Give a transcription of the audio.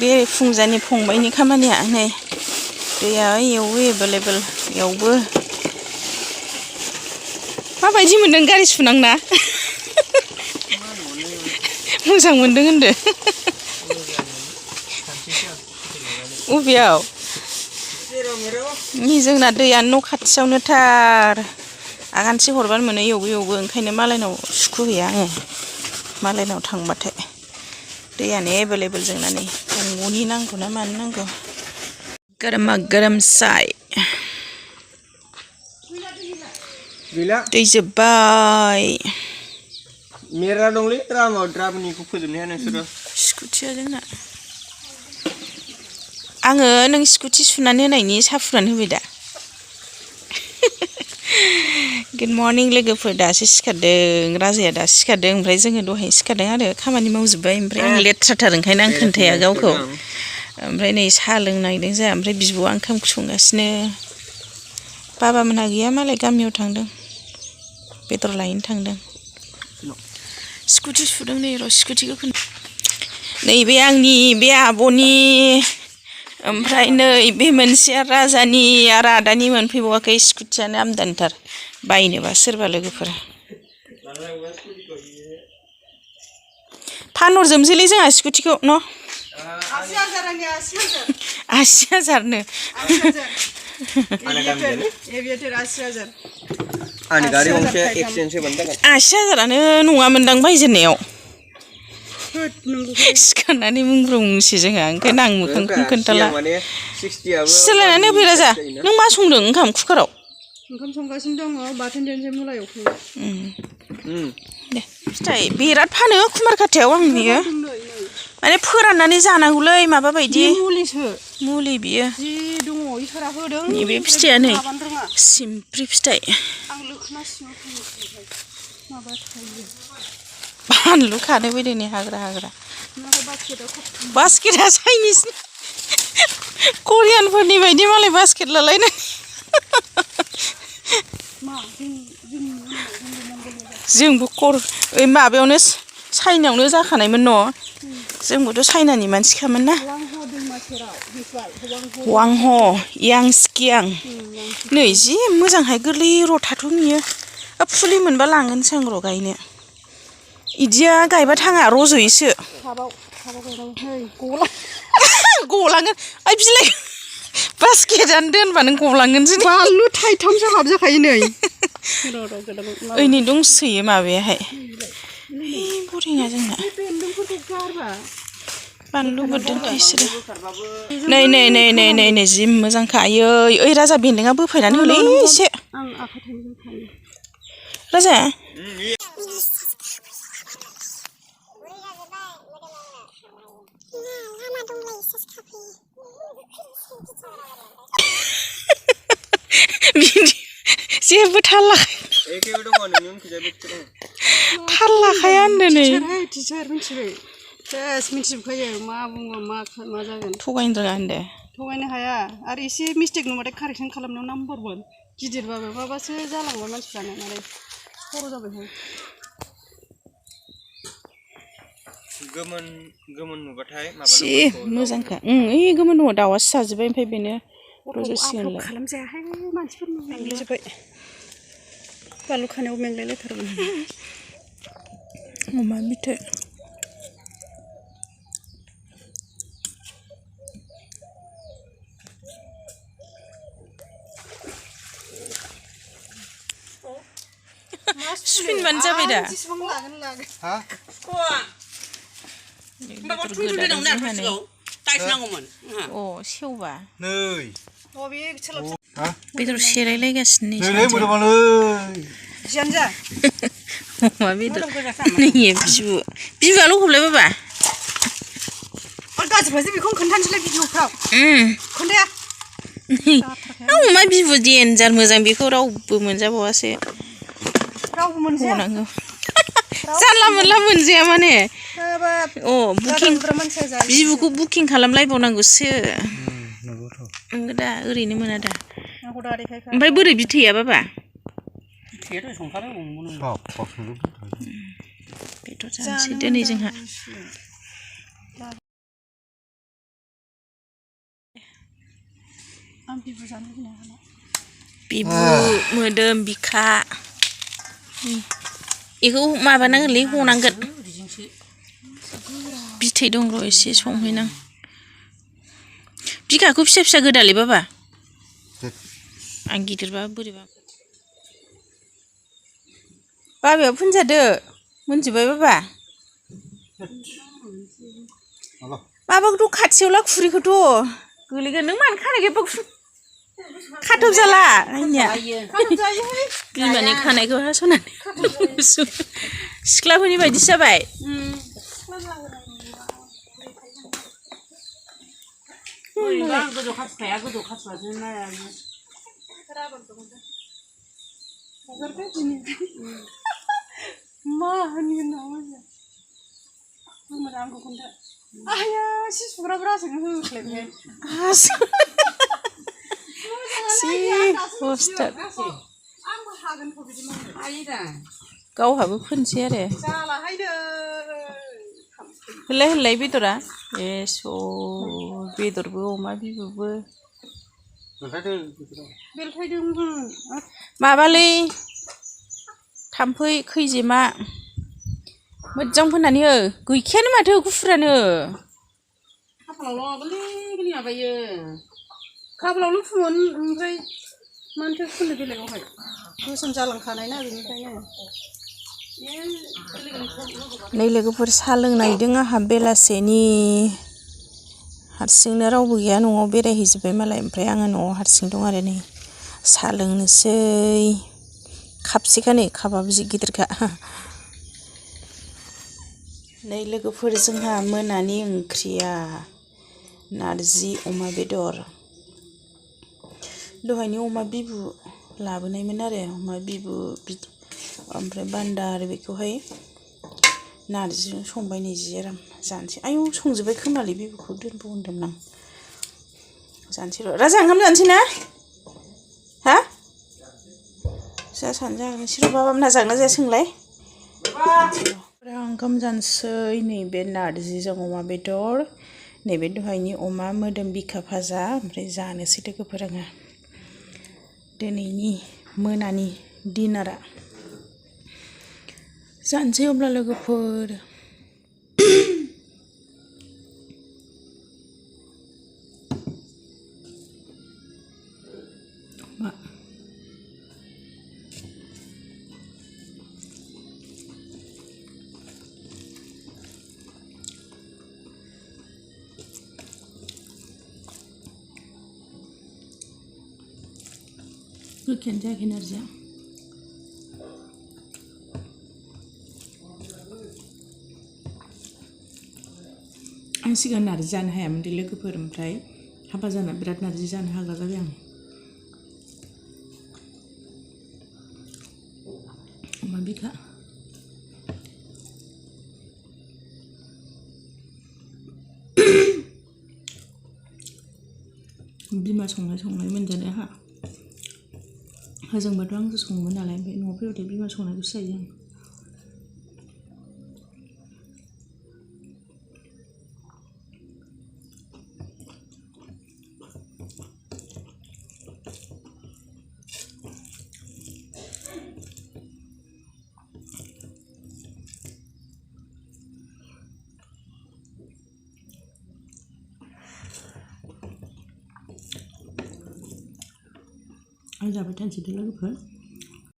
बे फुंजानि फंबायनि खामानिया नै दैया एवो एभेलेबेल एवबो माबायदि मोनदों गारि सुनांना मोजां मोनदों होनदो अबेयाव नि जोंना दैया न' खाथियावनो थार आगानसे हरबानो मोनो एवबो एवबो ओंखायनो मालायनाव सुखुहैया आङो मालायनाव थांबाथाय दैयानो एभेलेबेल जोंना नै दंग'नि नांगौ ना मानो नांगौ गरमा गरम साय दै जोब्बाय मेरा दंलै द्रामनिखौ फोजोबनो हाया नोंसोरो स्कुटिया जोंना आङो नों स्कुटि सुनानै होनायनि साहा फुनानै होबाय दा गुड मर्निं लोगोफोर दासो सिखारदों राजाया दासो सिखारदों ओमफ्राय जोङो दहाय सिखारदों आरो खामानि मावजोब्बाय ओमफ्राय आं लेथ्राथार ओंखायनो आं खोन्थाया गावखौ ओमफ्राय नै साहा लोंनो नागिरदों जोंहा ओमफ्राय बिब'आ ओंखाम संगासिनो बाबामोनहा गैया मालाय गामियाव थांदों बेदर लायनो थांदों स्कुटि सुदों नै र' स्कुटिखौ नैबे आंनि बे आब'नि ओमफ्राय नै बे मोनसेया राजानि आरो आदानि मोनफैबावाखै स्कुटियानो आमदानिथार बायनोबा सोरबा लोगोफोर फानहरजोबनोसैलै जोंहा स्कुटिखौ न' 80,000नो 80,000आनो नङामोनदां बायजेननायाव सिखारनानै मुंग्रुंसो जोंहा ओंखायनो आं मोखांखौनो खोन्थाला सोलायनानै होफै राजा नों मा संदों ओंखाम कुकाराव ओंखाम संगासिनो दङ बाथोन देनोसै मुला एवखायो दे फिथाइ बिराद फानो कुमार खाथायाव आं बियो माने फोराननानै जानांगौलै माबा बायदि मुलि बियो जि दङ इसोरा होदों नैबे फिथाइया नै सिमफ्रि फिथाइ आं लोखोना सिङाव माबा थायो बानलु खानो फैदों नै हाग्रा बास्केटआ चाइनिस करियानफोरनि बायदि मालाय बास्केट लालायनाय जोंबो माबायावनो चाइनायावनो जाखानायमोन न' जोंबोथ' चाइनानि मानसिखामोन ना वांह यांस्कियां नै जि मोजांहाय गोरलै रथाथ' नुयो फुलि मोनबा लांगोनसो आं र' गायनो इदिया गायबा थाङा रज'योसो गलांगोन ओइ बिलाइ बास्केटआनो दोनबा नों गलांगोनसो बानलु थाइथामसो हाबजाखायो नै ओइनै दंसोयो माबायाहाय बरिङा जोंना बानलु बोरदोनथ' इसोरो नै जि मोजांखा आयै ओइ राजा बेन्दोंआ बोफायनानै होलै एसे राजा जेबो थाल लाखाया होनदो नै टिचार मिथिबाय मिथिजोबखायो मा बुङो मा जागोन थगायनो रोङा होनदो थगायनो हाया आरो एसे मिस्टेक नुबाथाय कारेक्सन खालामनायाव नाम्बार 1 गिदिरबाबो माबासो जालांबाय मानसिफ्रानो माने खर' जाबायहाय गोमोन नुबाथाय जि मोजांखा ओइ गोमोन दङ दाउआसो जाजोब्बाय ओमफ्राय बेनो रज'सिगोनलाय खालामजायाहाय मानसिफोरनाव मेंग्लिजोब्बाय बानलु खानायाव मेंलायलायथारगोन अमा बिथै सुफिनबानो जाबाय दा सेवबा बेदर सेलायलायगासिनो अमा बेदर बिबुआल' हरलाय बाबा गाज्रिबासो बेखौ खोन्थानोसैलाय भिडिअफ्राव खोन्थाया अमा बिबु देन्जार मोजां बेखौ रावबो मोनजाबावासो होनांगौ जानला मोनला मोनजाया माने बिबुखौ बुकिं खालामलायबावनांगौसो नंगौ दा ओरैनो मोना दा ओमफ्राय बोरै बिथैया बाबा बेथ' जानोसै दिनै जोंहा आं बिबु जानो लुगैनाय हाला बिबु मोदोम बिखा बेखौ माबानांगोनलै हनांगोन बिथै दं र' एसे संहैनां बिखाखौ फिसा फिसा गोदालै बाबा आं गिदिरबा बोरैबा बाबाया फुनजादो मोनजोब्बाय बाबा माबाखौथ' खाथियाव ला खुरैखौथ' गोलैगोन नों मानो खानायखौ खाथब जाला आंनिया बिमानि खानायखौ हास'नानै सिख्लाफोरनि बायदिसो जाबाय गोजौ खाथिखाया गोजौ खाथिबासो नाया मा होनगोन नामा बुंनो आंखौ खोन्था आया सि सुग्राफ्रासो होख्लायबाय आंबो हागोनखौ बिदि मावनो हायो दा गावहाबो फोनसै आरो जालाहायनो होलाय होलाय बेदरा एस' बेदरबो अमा बिबुबो बेलथायदोंमोन माबालै थाम्फै खैजेमा मोजां फोननानै हो गैखायानो माथो गुफुरानो खाफालावल' गोरलै गोरलै माबायो खाफालावल' फुन ओमफ्राय मानोथो फुननो बेलेगावहाय गोसोम जालांखानाय ना बेनिखायनो नै लोगोफोर साहा लोंनायदों आंहा बेलासेनि हारसिंनो रावबो गैया न'आव बेरायहैजोब्बाय मालाय ओमफ्राय आङो न'आव हारसिं दं आरो नै साहा लोंनोसै कापसेखा नै कापाबो जि गिदिरखा नै लोगोफोर जोंहा मोनानि ओंख्रिया नारजि अमा बेदर दहायनि अमा बिबु लाबोनायमोन आरो अमा बिबु ओमफ्राय बान्दार बेखौहाय नारजिजों संबाय नै जि आराम जानोसै आयौ संजोब्बाय खोमालै बिबुखौ दोनबावदोंमोन आं जानोसै र' राजा ओंखाम जानोसै ना हा सानै जागोनसै र' बाबा मोनहा जागोन ना जाया सोंलाय ओंखाम जानोसै नैबे नारजिजों अमा बेदर नैबे दहायनि अमा मोदोम बिखा भाजा ओमफ्राय जानोसै लोगोफोर आङो दिनैनि मोनानि डिनारा जानोसै अब्ला लोगोफोर गोखैयानो जायाखै नारजिया आं सिगां नारजि जानो हायामोन दे लोगोफोर ओमफ्राय हाबा जाना बिराद नारजि जानो हाग्रा जाबाय आं अमा बिखा बिमा संनाय मोनजानो आंहा होजोंबाथ' आंसो सङोमोन नालाय ओमफ्राय न'आव फैबाथाय बिमा संनायखौसो जायो आं आं जाबाय थानोसै दे लोगोफोर